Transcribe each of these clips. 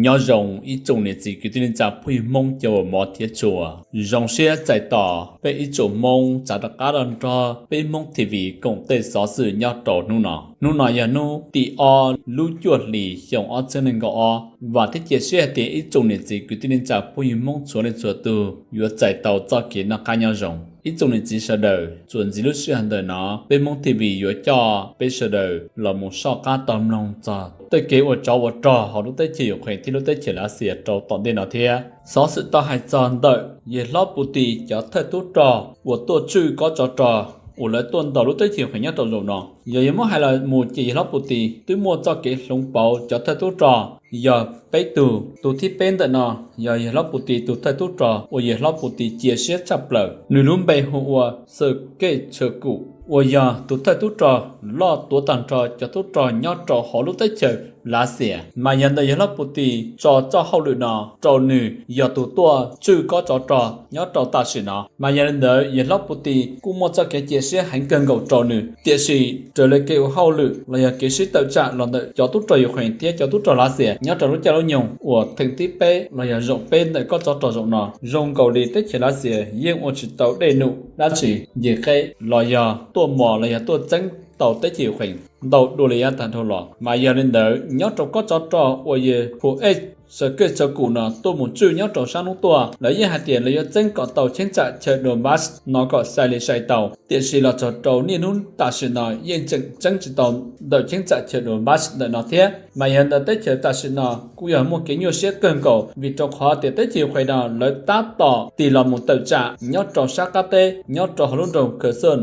Nyob zoo ib tsoom niam txiv kwv tij neej tsa phooj ywg Hmoob cov uas hmov thiab tshua. Zoo siab txais tos peb ib tsoom Hmoob txav rov qab los nrog peb Hmoob T V koom tej xov xwm nyob rau hnub no. Hnub no yog hnub tim ob lub cuaj hlis xyoo ob txhiab nees nkaum ob. Vam thiab cia siab hais tias ib tsoom niam txiv kwv tij neej tsa phooj ywg Hmoob txhua leej txhua tug yuav txais tau txoj kev noj qab nyob zoo. Ib tsoom niam txiv sawv daws, txuas ntxiv lub sij hawm ntawm no peb Hmoob T V yuav coj peb sawv daws los mus soj qab taug mloog txog tej kev ua tsov ua rog hauv lub teb chaws Ukraine thiab lub teb chaws Lav Xias rau tom ntej no thiab. Xov xwm tau hais txog ntawm yawg hlob Putin cov thawj tub rog uas tuaj tswj kob tsov rog uas lawv tuaj ntaus lub teb chaws Ukraine nyob rau zaum no, yog yog muab hais los mus ces yawg hlob Putin twb muaj txoj kev hloov pauv cov thawj tub rog yog peb tug. Tus thib peb ntawm no yog yawg hlob Putin tus thawj tub rog uas yawg hlob Putin cia siab tshaj plaws, nws lub npe hu ua Sergei Shoigu, uas yog tus thawj tub rog loj tuav tag nrho cov tub rog nyob rau hauv lub teb chaws Lav Xias. Mas yog ntawm yawg hlob Putin tso txoj hauj lwm no rau nws yog tus tuaj tswj kob tsov rog nyob rau tam sim no. Mas yog li ntawd yawg hlob Putin kuj muaj txoj kev cia siab heev kawg nkaus rau nws. Tiam sis raws li kev ua hauj lwm los yog kev sib tawm tsam los ntawm cov tub rog Ukraine thiab cov tub rog Lav Xias nyob rau lub caij lub nyoog uas theem thib peb los yog zaum peb ntawm kob tsov rog zaum no, zoo nkaus li teb chaws Lav Xias yeej ua tsis tau dej num dab tsi, nce qeb los yog tuaj mos los yog tuaj txeeb tau teb chaws Ukraine ntau dua li yav tag dhau los. Mas yog li ntawd nyob rau kob tsov rog uas yawg Sergei Shoigu no tuaj mus tswj nyob rau sab hnub tuaj, lawv yeej hais tias lawv yuav txeeb kom tau cheeb tsam chaw Donbas no kom sai li sai tau. Tiam sis los txog rau niaj hnub tam sim no yeej tseem txeeb tsis tau ntawm cheeb tsam chaw Donbas ntawm no thiab. Mas yog ntawm teb chaws tam sim no kuj yog muaj kev nyuaj siab kawg nkaus, vim rau qhov tias teb chaws Ukraine no lawv tab tom tig los mus tawm tsam nyob rau sab qab teb nyob rau hauv lub nroog Kherson,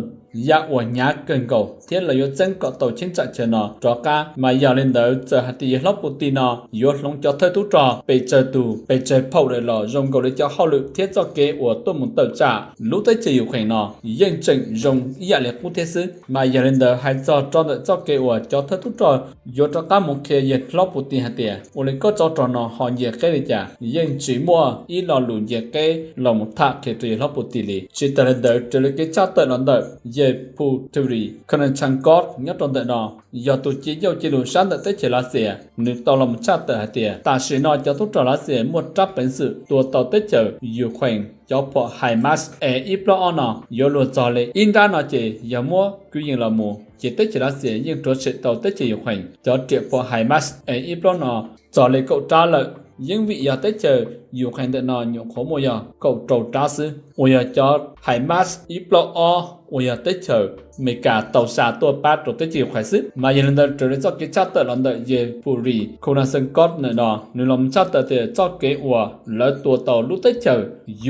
yam uas hnyav kawg nkaus thiab lawv yuav txeeb kom tau cheeb tsam chaw no rov qab. Mas yog li ntawd txawm hais tias yawg hlob Putin no yuav hloov cov thawj tub rog pes tsawg tus pes tsawg phaum lawm los zoo nkaus li cov hauj lwm thiab txoj kev uas tuaj mus tawm tsam lub teb chaws Ukraine no yeej tseem zoo ib yam li qub thiab xwb. Mas yog li ntawd hais txog rau ntawm txoj kev uas cov thawj tub rog yuav rov qab mus qhia yawg hlob Putin hais tias ua li kob tsov rog no ho nce qeb li cas, yeej tsis muaj ib lo lus nce qeb los mus tham qhia rau yawg hlob Putin li. Tsis tas li ntawd raws li kev tshaj tawm los ntawm yawg Putin Konachankov nyob rau ntawm no, yog tus ci ncauj ci lus sab ntawm teb chaws Lav Xias, nws tau los mus tshaj tawm hais tias tam sim no cov tub rog Lav Xias muaj rab peev xwm tua tau teb chaws Ukraine cov phom Himas E ib plaub ob no yuav luag txog li ib nrab no ces yog muab kwv yees los mus ces teb chaws Lav Xias yeej rhuav tshem tau teb chaws Ukraine cov riam phom Himas E ib plaub no txog li kaum rab lawm. Yeej vim yog teb chaws Ukraine ntawm no nyuam qhuav muaj yog kaum rau rab xwb, uas yog cov Himas ib plaub ob uas yog teb chaws Amelikas tau xa tuaj pab rau teb chaws Ukraine xwb. Mas yog li ntawd raws li txoj kev tshaj tawm los ntawm yawg Putin Konachankov ntawm no, nws los mus tshaj tawm tias txoj kev uas lawv tua tau lub teb chaws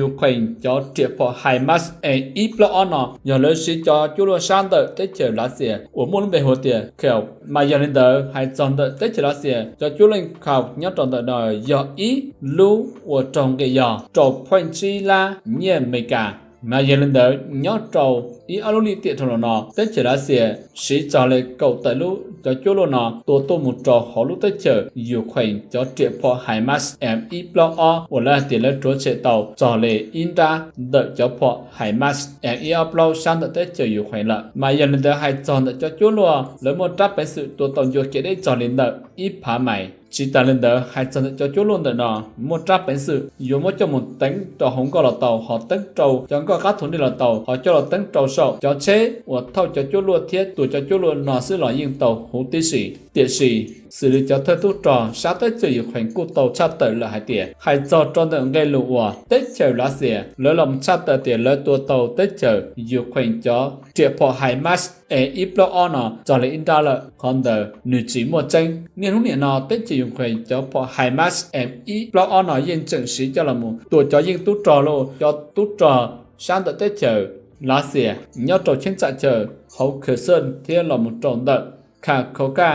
Ukraine cov riam phom Himas E ib plaub ob no yog lawv siv cov cuaj luaj sab ntawm teb chaws Lav Xias uas muaj lub npe hu tias Kau. Mas yog li ntawd hais txog ntawm teb chaws Lav Xias cov cuaj leej Kau nyob rau ntawm no yog ib lub uas raug nqis yog rau pheej tsib lab nyiaj Amelikas. Mas yog li ntawd nyob rau ib ob lub lim tiam dhau los no teb chaws Lav Xias siv txog li kaum tawm lub cov cuaj luaj no tua tuaj mus rau hauv lub teb chaws Ukraine cov riam phom Himas M ib plaub ob uas lawv hais tias lawv rhuav tshem tau txog li ib nrab ntawm cov phom Himas M ib ob plaub sab ntawm teb chaws Ukraine lawm. Mas yog li ntawd hais txog ntawm cov cuaj luaj lawv muaj rab peev xwm tua tau ncua kev deb txog li ntawm ib phav mais. Tsis tas li ntawd hais txog ntawm cov cuaj luaj ntawm no muaj rab peev xwm yuav muab coj mus teev rau hauv nkoj los tau, ho teeb rau cov nkoj qab thum dej los tau, ho coj los teeb rau saum cov tsheb uas thauj cov cuaj luaj thiab tua cov cuaj luaj no xwb los yeej tau huv tib si. Tiam sis xws li cov thawj tub rog sab teb chaws Ukraine kuj tau tshaj tawm lawm hais tias hais txog rau ntawm nqe lus uas teb chaws Lav Xias lawv los tshaj tawm tias lawv tua tau teb chaws Ukraine cov riam phom Himas E ib plaub ob no txog li ib nrab lawm, qhov ntawd nws tsis muaj tseeb. Niaj hnub niam no teb chaws Ukraine cov phom Himas M ib plaub ob no yeej tseem siv coj los mus tua cov yeej tub rog los cov tub rog sab ntawm teb chaws Lav Xias nyob rau cheeb tsam chaw hauv Kherson thiab los mus rau ntawm Kakhovka,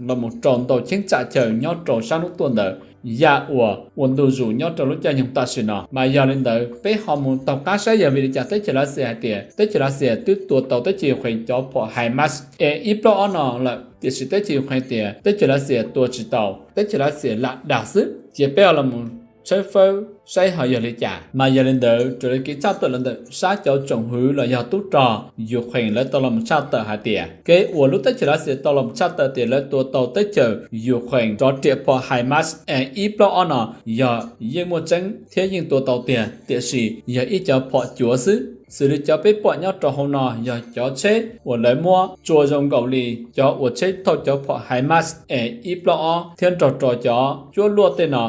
los mus rau ntau cheeb tsam chaw nyob rau sab hnub tuaj ntawd, yam uas ua ntu zus nyob rau lub caij nyoog tam sim no. Mas yog li ntawd peb ho mus taug qab saib yog vim li cas teb chaws Lav Xias hais tias teb chaws Lav Xias twb tua tau teb chaws Ukraine cov phom Himas E ib plaub ob no lawm, tiam sis teb chaws Ukraine tias teb chaws Lav Xias tua tsis tau, teb chaws Lav Xias lam dag xwb. Ces peb ho los mus tshawb fawb saib ho yog li cas. Mas yog li ntawd raws li kev tshaj tawm los ntawm sab cov tsoom hwv los yog tub rog Ukraine lawv tau los tshaj tawm hais tias kev uas lub teb chaws Lav Xias tau los tshaj tawm tias lawv tua tau teb chaws Ukraine cov riam phom HIMARS ib plaub ob no yog yeej muaj tseeb thiab yeej tua tau tiag, tiam sis yog ib cov phom cuav xwb. Xws li cov peb pom nyob rau hauv no yog cov tsheb uas lawv muab tsuas zoo nkaus li cov uas tsheb thauj cov phom HIMARS ib plaub ob thiab nrog rau cov cuab luaj tej no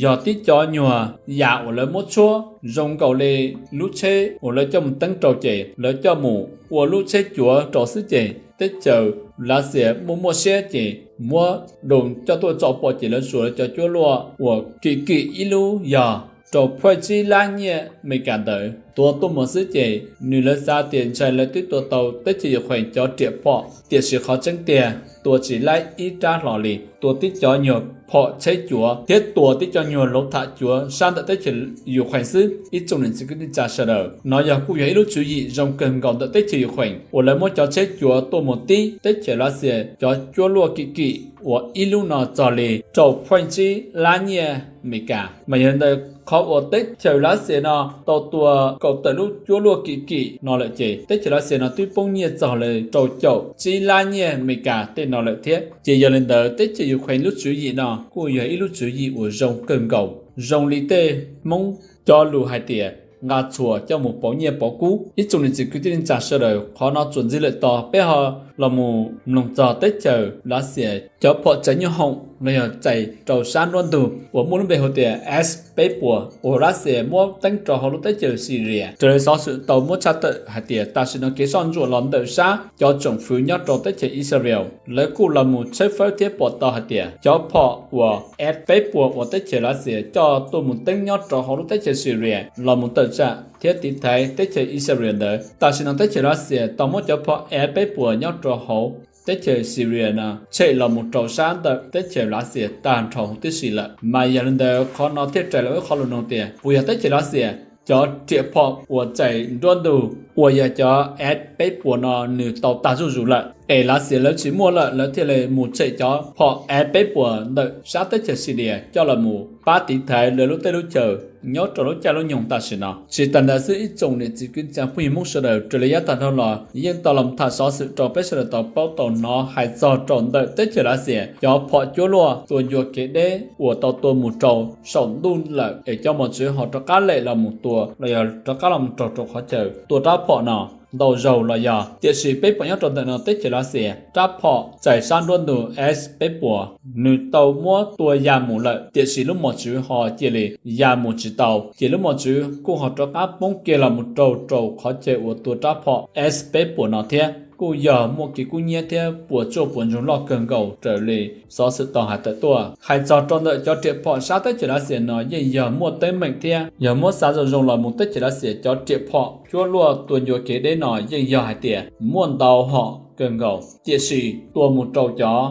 yog tib cov nyuag yam uas lawv muab tshuab zoo nkaus li lub tsheb uas lawv coj mus teeb rau ces lawv coj mus ua lub tsheb cuav rau xwb ces teb chaws Lav Xias muaj muaj siab ces muab du coj tuaj tsom pom ces lawv suas lawv cov cuab luaj uas kim kim ib lub yog rau phav tsib lab nyiaj Amelikas ntawd tua tuaj mus xwb ces nws lawv xav tias ntshai lawv twb tua tau teb chaws Ukraine cov riam phom, tiam sis qhov tseeb tiag tua tsis laib ib rab hlo li, tua tib cov nyuag phom tsheb cuav thiab tua tib cov nyuag luv tham cuav sab ntawm teb chaws Ukraine xwb. Ib tsoom niam txiv kwv tij neej tsa sawv daws, no yog kuj yog ib lub tswv yim zoo kawg nkaus ntawm teb chaws Ukraine uas lawv muab cov tsheb cuav tuaj mus tib teb chaws Lav Xias cov cuab luaj kim kim uas ib lub no txog li rau phav tsib lab nyiaj Amelikas. Mas yog li ntawd qhov uas teb chaws Lav Xias no tau tua kaum tawm lub cuab luaj kim kim no lawm ces teb chaws Lav Xias no twb poob nyiaj txog li rau caum tsib lab nyiaj Amelikas tej no lawm thiab. Ces yog li ntawd teb chaws Ukraine lub tswv yim no kuj yog ib lub tswv yim uas zoo kawg nkaus, zoo li tej Hmoob cov lus hais tias nqa txhuas coj mus pauv nyiaj pauv kub. Ib tsoom niam txiv kwv tij neej tsa sawv daws, qhov no txuas ntxiv lawm tos peb ho los mus mloog txog teb chaws Lav Xias cov phom txais nyuj hoom los yog txais rau sab nruab ntug uas muaj lub npe hu tias S peb puas uas Lav Xias muab teeb rau hauv lub teb chaws Syria. Raws li xov xwm tau muab tshaj tawm hais tias tam sim no kev soj ntsuam los ntawm sab cov tsoom fwv nyob rau teb chaws Israel lawv kuj los mus tshawb fawb thiab pom tau hais tias cov phom uas S peb puas uas teb chaws Lav Xias coj tuaj mus teeb nyob rau hauv lub teb chaws Syria los mus tawm tsam thiab tiv thaiv teb chaws Israel ntawd, tam sim no teb chaws Lav Xias tau muab cov phom S peb puas nyob rau hauv teb chaws Syria no tshem los mus rau sab ntawm teb chaws Lav Xias tag nrho huv tib si lawm. Mas yog li ntawd qhov no thiaj rais los ib qho lus nug tias puas yog teb chaws Lav Xias cov riam phom uas txais nruab ntug uas yog cov S peb puas no nws tau tag zuj zus lawm es Lav Xias lawv tsis muaj lawm lawv thiaj li mus tshem cov phom S peb puas ntawm sab teb chaws Syria coj los mus pab tiv thaiv lawv lub teb lub chaws nyob rau lub caij lub nyoog tam sim no. Tsis tas ntawd xwb, ib tsoom niam txiv kwv tij phooj ywg Hmoob sawv daws, raws li yav tag dhau los yeej tau los tham xov xwm rau peb sawv daws tau paub tau hnov hais txog rau ntawm teb chaws Lav Xias cov phom cuab luaj tua ncua kev deb uas tau tua mus rau saum ntuj lawm es cov mos txwv ho rov qab lem los mus tua los yog rov qab los mus raug rau qhov chaw tua rab phom no ntau zaug los yog. Tiam sis peb pom nyob rau ntawm no teb chaws Lav Xias rab phom txais sab nruab ntug S peb puas nws tau muab tua ya mus lawm, tiam sis lub mos txwv ho cia li ya mus tsis tau, ces lub mos txwv kuj ho rov qab poob kiag los mus raug rau qhov chaw uas tua rab phom S peb puas no thiab. Kuj yog muaj kev kub hnyiab thiab puas tsuaj puas ntsoog loj kawg nkaus raws li xov xwm tau hais tawm tuaj. Hais txog rau ntawm cov riam phom sab teb chaws Lav Xias no yeej yog muaj teeb meem thiab yog muab xav zoo zoo los mus teb chaws Lav Xias cov riam phom cuab luaj tua ncua kev deb no yeej yog hais tias muaj ntau hom kawg nkaus, tiam sis tua mus rau cov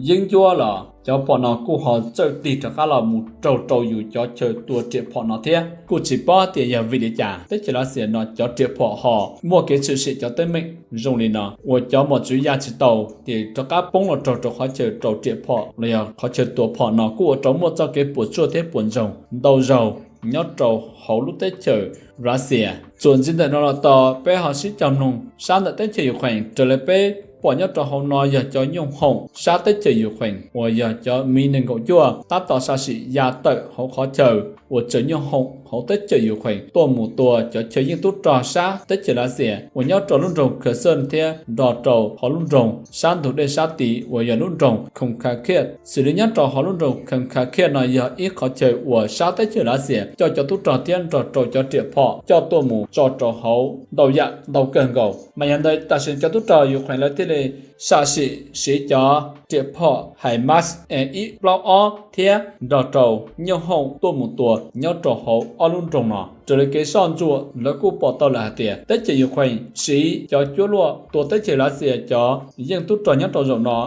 yeeb ncuab los cov phom no kuj ho txawj tig rov qab los mus raug rau yus cov chaw tua riam phom no thiab. Kuj tsis paub tias yog vim li cas teb chaws Lav Xias no cov riam phom ho muaj kev tshwm sim cov teeb meem zoo li no uas cov mos txwv ya tsis tau ces rov qab poob los raug rau qhov chaw rau riam phom los yog qhov chaw tua phom no kuj ua rau muaj txoj kev puas tsuaj thiab puas ntsoog ntau zaug nyob rau hauv lub teb chaws Lav Xias. Txuas ntxiv ntawm no los tos peb ho sib cog mloog sab ntawm teb chaws Ukraine. Raws li peb pom nyob rau hauv no yog cov nyuj hoom sab teb chaws Ukraine uas yog cov Mi nees nkaum cuaj tab tom sam sim ya tawm hauv qhov chaw uas tsaws nyuj hoom hauv teb chaws Ukraine tuaj mus tua cov chaw yeej tub rog sab teb chaws Lav Xias uas nyob rau lub nroog Kherson thiab nrog rau hauv lub nroog sab ntug dej sab tid uas yog lub nroog Kharkiv. Xws li nyob rau hauv lub nroog Kharkiv no yog ib qhov chaw uas sab teb chaws Lav Xias coj cov tub rog thiab nrog rau cov riam phom coj tuaj mus tso rau hauv ntau yam ntau kawg nkaus. Mas yog ntawd tam sim no cov tub rog Ukraine lawv thiaj li sam sim siv cov riam phom HIMARS ib plaub ob thiab nrog rau nyuj hoom tuaj mus tua nyob rau hauv ob lub nroog no. Raws li kev soj ntsuam lawv kuj pom tau lawm hais tias teb chaws Ukraine siv cov cuab luaj tua teb chaws Lav Xias cov yeej tub rog nyob rau zaum no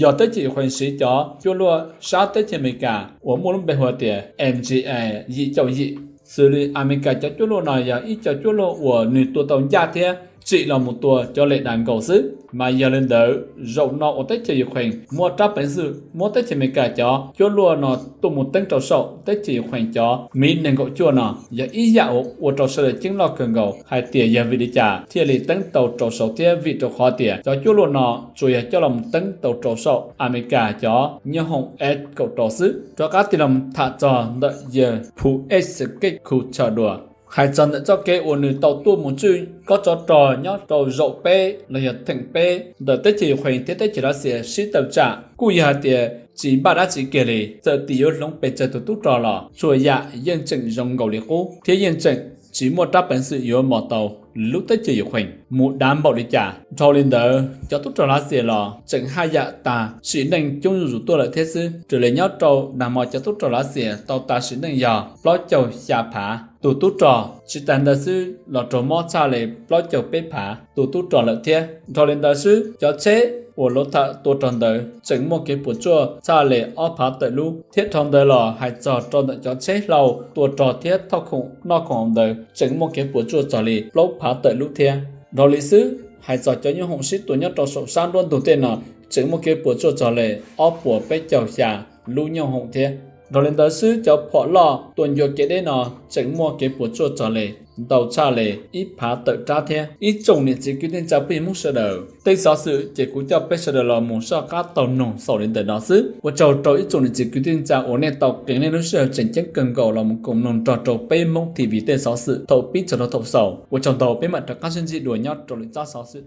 yog teb chaws Ukraine siv cov cuab luaj sab teb chaws Amelikas uas muaj lub npe hu tias M G A yim caum yim. Xws li Amelikas cov cuab luaj no yog ib co cuab luaj uas nws tua tau ncaj thiab tsim los mus tua cov lem das nkaus xwb. Mas yog li ntawd zaum no uas teb chaws Ukraine muaj rab peev xwm muab teb chaws Amelikas cov cuab luaj no tuaj mus teeb rau saum teb chaws Ukraine cov MiG nees nkaum cuaj no, yog ib yam uas ua rau sawv daws ceeb loj kawg nkaus hais tias yog vim li cas thiaj li teeb tau rau saud thiab vim rau qhov tias cov cuab luaj no tsuas yog coj los teeb tau rau saum Amelikas cov nyooj hoom F kaum rau xwb. Rov qab tig los tham txog ntawm yawg Phu Escape Kuchadua hais txog ntawm txoj kev uas nws tau tuaj mus tswj kob tsov rog nyob rau zaum peb los yog theem peb ntawm teb chaws Ukraine thiab teb chaws Lav Xias sib tawm tsam, kuj yog hais tias tsis npaj dab tsi kiag li, txawm tias yuav hloov pes tsawg tus tub rog los txhua yam yeej tseem zoo nkaus li qub thiab yeej tseem tsis muaj rab peev xwm yuav mos tau lub teb chaws Ukraine mus dav npaum li cas. Dhau li ntawd cov tub rog Lav Xias los tseem haj yam tas sim neej coob zuj zus tuaj lawm thiab xwb. Raws li nyob rau nag hmo cov tub rog Lav Xias tau tas sim neej yog plaub caug xya phav tus tub rog, tsis tas ntawd xwb los raug mob txhaj li plaub caug peb phav tus tub rog lawm thiab. Dhau li ntawd xwb cov tsheb uas luav tham tua rog ntawd tseem muaj kev puas tsuaj txhaj li ob phav tawm lub, thiab dhau ntawd los hais txog rau ntawm cov tsheb hlau tua rog thiab thauj khoom noj khoom haus ntawd tseem muaj kev puas tsuaj txog li plaub phav tawm lub thiab. Dhau li xwb hais txog cov nyooj hoom sib tua nyob rau saum sab nruab ntug tej no tseem muaj kev puas tsuaj txog li ob puas peb caug xya lub nyooj hoom thiab. Dhau li ntawd xwb cov phom loj tua ncua kev deb no tseem muaj kev puas tsuaj txog li ntau tshaj li ib phav tawm rab thiab. Ib tsoom niam txiv kwv tij neej tsa phooj ywg Hmoob sawv daws, tej xov xwm ces kuv coj peb sawv daws los mus soj qab taug noog xaus li ntawm no xwb. Ua tsaug rau ib tsoom niam txiv kwv tij neej tsa uas nej tau qee nej lub sij hawm tseem ceeb kawg nkaus los mus koom mloog nrog rau peb Hmoob T V tej xov xwm thaum pib txog rau thaum xaus. Ua tsaug ntau, peb mam rov qab sib ntsib dua nyob rau lwm tsab xov xwm.